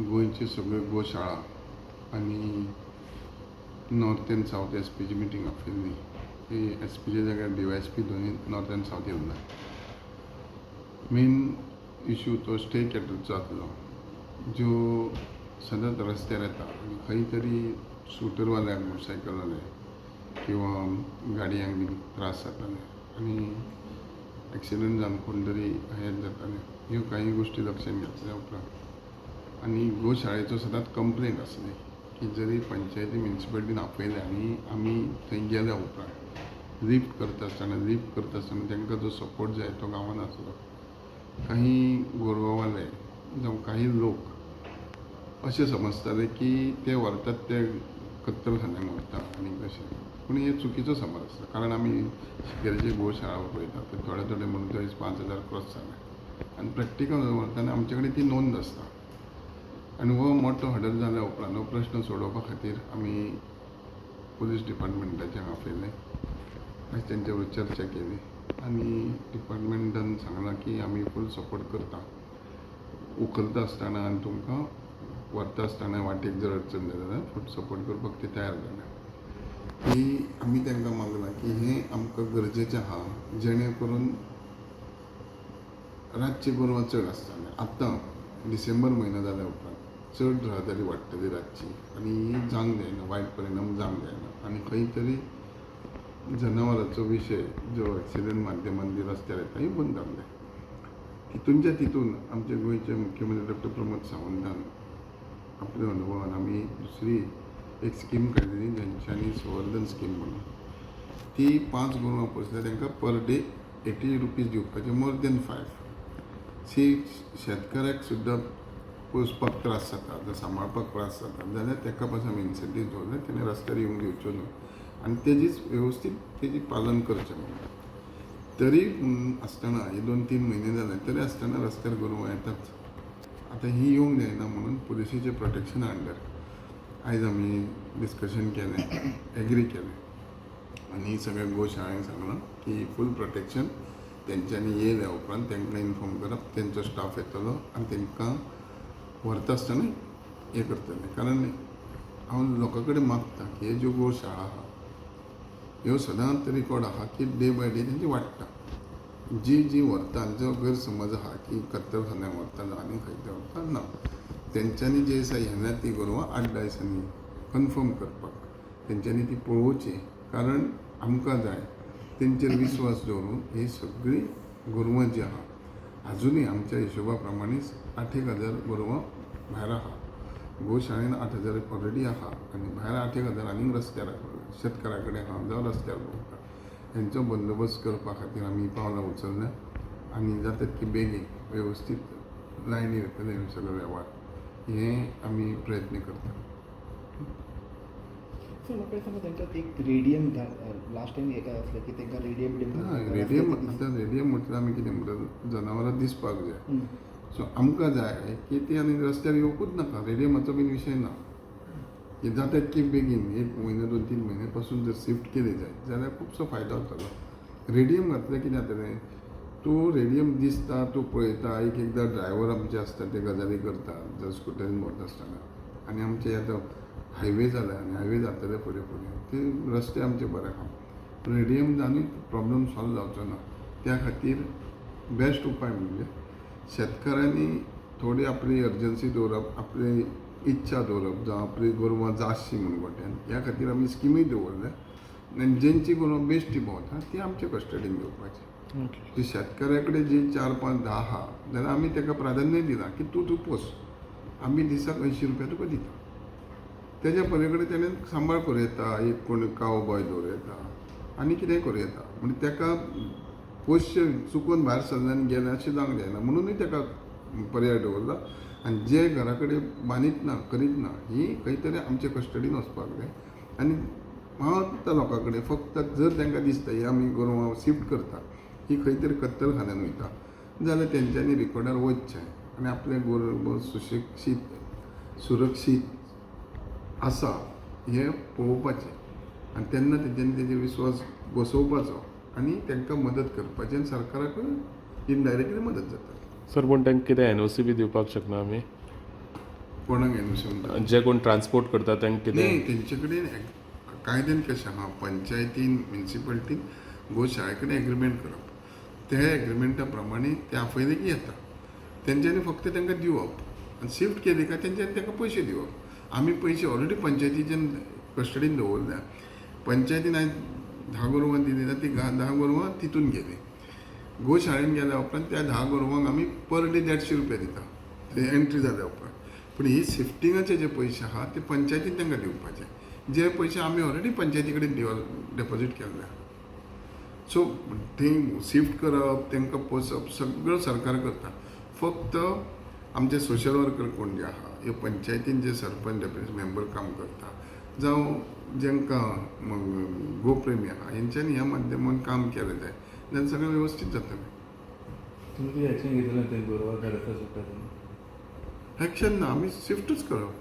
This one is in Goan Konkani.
गोंयच्यो सगळ्यो गोशाळा आनी नॉर्थ एंड सावथ एसपीची मिटींग आपयल्ली. ती एसपीच्या जाग्यार डीवायएसपी दोनूय नॉर्थ एंड सावथ येवंक जाय. मेन इशू तो स्ट्रे कॅटलचो आसलो, ज्यो सदांच रस्त्यार येता आनी खंय तरी स्कुटरवाल्यांक, मोटरसायकलवाले किंवा गाडयांक बी त्रास जाताले आनी एक्सिडंट जावन कोण तरी हें जाताले. ह्यो काही गोश्टी लक्षांत घेतल्या उपरांत आनी गोशाळेचो सदांच कंप्लेन आसली की जरी पंचायती, म्युनिसिपालिटीन आपयलें आनी आमी थंय गेल्या उपरांत लिफ्ट करता आसतना तांकां जो सपोर्ट जाय तो गांवांत आसलो. काही गोरवांवाले जावं काही लोक अशें समजताले की ते व्हरतात ते कत्तलखान्याक व्हरता आनी कशें. पूण हें चुकीचो समज आसता, कारण आमी शिकेरीची गोशाळा पळयता, ते थोडे थोडे म्हणून थंय 5000 क्रॉस जाले आनी प्रॅक्टिकल व्हरतना आमचे कडेन ती नोंद आसता. आनी हो मोठो हडल जाल्या उपरांत हो प्रश्न सोडोवपा खातीर आमी पुलीस डिपार्टमेंटाचें आपयलें आनी तेंच्या बरोबर चर्चा केली आनी डिपार्टमेंटान सांगलां की आमी फूल सपोर्ट करता. उखलता आसतना आनी तुमकां व्हरता आसतना वाटेक जर अडचण जाली जाल्यार फूल सपोर्ट करपाक ते तयार जाले. की आमी तांकां मागलां की हें आमकां गरजेचें आहा, जेणे करून रातची गोरवां चड आसतालीं. आतां डिसेंबर म्हयनो जाल्या उपरांत चड रहदारी वाडटली रातची आनी ही जावंक जायना, वायट परिणाम जावंक जायना आनी खंय तरी जनावरांचो विशय जो एक्सिडंट माध्यमान बी रस्त्यार येता, ही बंद जावंक जाय. तितूनच्या तितून आमचे गोंयचे मुख्यमंत्री डॉक्टर प्रमोद सावंतान आपल्या अनुभवान आमी दुसरी एक स्कीम काडलेली, ज्यांच्यानी संवर्धन स्कीम म्हणून. ती पांच गोरवां पोसल्यार तांकां पर डे 80 रुपीज दिवपाचे, मोर देन फायव. सी, शेतकाऱ्याक सुद्दां पोसपाक त्रास जाता, आतां सांबाळपाक त्रास जाता जाल्यार ताका पासून आमी इन्सेंटीव दवरले, तेणे रस्त्यार येवंक दिवच्यो न्हू आनी तेजीच वेवस्थीत तेजी पालन करचें म्हणून. तरी आसतना हे 2-3 म्हयने जाले, तरी आसतना रस्त्यार गोरवां येताच. आतां ही येवंक जायना म्हणून पुलिसेचे प्रोटेक्शना अंडर आयज आमी डिस्कशन केलें, एग्री केलें आनी सगळ्या गोशाळांक सांगलां की फूल प्रोटेक्शन तेंच्यांनी येयल्या उपरांत तांकां इन्फॉर्म करप, तेंचो स्टाफ येतलो आनी तांकां व्हरता आसतना हें करतले. कारण हांव लोकां कडेन मागता की हे ज्यो गोशाळा आहा, ह्यो सदांच रिकॉर्ड आहा की डे बाय डे तेंची वाडटा. जी जी व्हरता, जो गैरसमज आहा की कत्तलखान्याक व्हरता जावं आनी खंय ते व्हरता, ना. तेंच्यांनी जे दिसा येना ती गोरवां 8-10 दिसांनी कन्फर्म करपाक तेंच्यांनी ती पळोवची, कारण आमकां जाय तेंचेर विस्वास दवरून ही सगळीं गोरवां जी आहा, आजुनूय आमच्या हिशोबा प्रमाणे आठ एक हजार गोरवां भायर आहा. गोशाळेन 8000 ऑलरेडी आहा आनी भायर आठ एक हजार आनीक रस्त्यार शेतकारा कडेन आहा जावं रस्त्यार भोंवता. हेंचो बंदोबस्त करपा खातीर आमी पावलां उचलल्या आनी जाता तितके बेगीन वेवस्थीत लायनीर येतले हे सगळे वेव्हार, हे आमी प्रयत्न करता. सर, म्हाका सांगा, तांकां एक रेडियम लास्ट टायम एका आसलें की तांकां रेडियम ना, रेडियम, आतां रेडियम म्हटल्यार आमी कितें म्हणटात, जनावरां दिसपाक जाय. सो आमकां जाय की ती आनी रस्त्यार येवकूच नाका. रेडियमाचो बीन विशय ना. की जाता तितके बेगीन एक म्हयनो, 2-3 म्हयने पासून जर शिफ्ट केली जायत जाल्यार खुबसो फायदो जातलो. रेडियम घातल्यार कितें जातलें? तूं रेडियम दिसता, तूं पळयता. एक एकदां ड्रायव्हर आमचे आसता, ते गजाली करता जर स्कुटरीन भोंवता आसतना. आनी आमचे आतां हायवे जाले आनी हायवे जातले फुडें फुडें, ते रस्ते आमचे बरे आहा. रेडियम जावन प्रॉब्लम सॉल्व जावचो ना. त्या खातीर बेस्ट उपाय म्हणजे शेतकारांनी थोडी आपली अर्जन्सी दवरप, आपली इच्छा दवरप जावं आपली गोरवां जातशी म्हूण गोट्यान. ह्या खातीर आमी स्किमी दवरल्या आनी जेंची गोरवां बेश्टी भोंवता ती आमचे कस्टडीन घेवपाची. ती शेतकऱ्या कडेन जी चार, पांच, 10 आहा जाल्यार आमी ताका प्राधान्य दिलां की तूं तूं पोस, आमी दिसाक 80 रुपया तुका दिता. तेज्या पली कडेन तेणें सांबाळ करूं येता, एक कोण काव बॉय दवरूं येता आनी कितेंय करूं येता. म्हणजे ताका पोसचे चुकून भायर सरले आनी गेले अशें जावंक जायना म्हणुनूय ताका पर्याय दवरला. आनी जे घरा कडेन बांदीत ना, करीत ना, ही खंय तरी आमच्या कस्टडीन वचपाक जाय. आनी हांव त्या लोकां कडेन फक्त जर तांकां दिसता ही आमी गोरवां शिफ्ट करता, ही खंय तरी कत्तलखान्यान वयता जाल्यार तेंच्यांनी रिकॉर्डार वचचें आनी आपलें गोरवां सुशिक्षीत, सुरक्षीत आसा हें पळोवपाचें आनी तेन्ना तेंच्यांनी तेजेर विस्वास बसोवपाचो आनी तांकां मदत करपाची आनी सरकाराकूय इनडायरेक्टली मदत जाता. सर, पूण तांकां कितें एनओसी बी दिवपाक शकना आमी? कोणाक एनओसी म्हणटा? जे कोण ट्रान्सपोर्ट करता तांकां कितें? न्ही, तेंचे कडेन कायद्यान कशें आहा, पंचायतीन, म्युनिसिपालिटीन गोशाळे कडेन एग्रीमेंट करप. त्या एग्रीमेंटा प्रमाणे ते आपयले की येता, तेंच्यांनी फक्त तांकां दिवप आनी शिफ्ट केली काय तेंच्यांनी तांकां पयशे दिवप. आमी पयशे ऑलरेडी पंचायतीच्यान कस्टडीन दवरल्या. पंचायतीन आयज 10 गोरवां दिली ना, ती 10 गोरवां तितून गेली. गोशाळेन गेल्या उपरांत त्या 10 गोरवांक आमी पर डे 150 रुपया दिता ते एंट्री जाल्या उपरांत. पूण ही शिफ्टिंगाचे जे पयशे आहा ते पंचायतीन तांकां दिवपाचे, जे पयशे आमी ऑलरेडी पंचायती कडेन डेपोजीट केल्ले. सो थंय शिफ्ट करप, तांकां पोसप सगळं सरकार करता. फक्त आमचे सोशल वर्कर कोण जे आहा, ह्यो पंचायतीन जे सरपंच, डेप्युटी मेंबर काम करता, जावं जांकां गोप्रेमी आहा, हेंच्यांनी ह्या माध्यमान काम केलें जाय जाल्यार सगळें वेवस्थीत जातलें. तुमी कितें एक्शन घेतलें ते गोरवां घरांत सुट्टा तेन्ना? एक्शन ना, आमी शिफ्टूच करप.